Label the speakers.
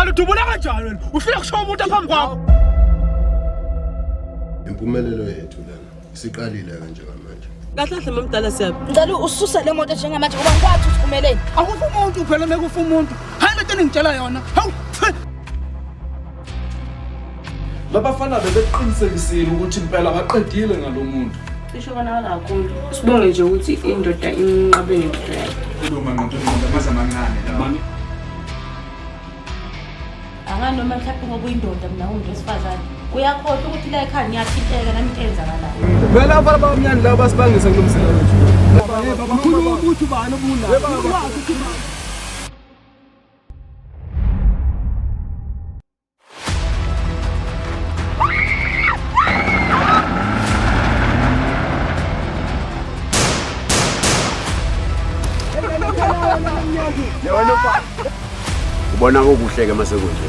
Speaker 1: Kanti udubula kanjani wena? Ufika kusho umuntu phambi kwakho.
Speaker 2: Impumelelo yethu lena isiqalile ke njengamanje.
Speaker 3: Kahle kahle mamdala siyaphi?
Speaker 4: Ngicela ususe le moto njengamanje ngoba ngikwazi ukuthi umeleni.
Speaker 1: Akufa umuntu phela mekufa umuntu. Hayi lento eningitshela yona. Hawu.
Speaker 5: Labafana bebeqinisekisile ukuthi impela baqedile ngalo muntu.
Speaker 6: Cishe konakala kakhulu. Sibonge nje ukuthi indoda inqabe nempilo yakhe.
Speaker 5: Khuluma ngqondo ngqondo amaze amancane lawa.
Speaker 7: Anganoma mhlawumbe ngoba uyindoda mina ngumuntu wesifazane. Uyakhohlwa ukuthi la ekhaya ngiyathinteka nami into eyenzakalayo.
Speaker 5: Phela abafana bamnyani laba basibangisa kulo mzila wethu.
Speaker 1: Khuluma ukuthi ubani obulayo. Wazi ukuthi ubani.
Speaker 2: Ubona kokuhle ke mase kunje.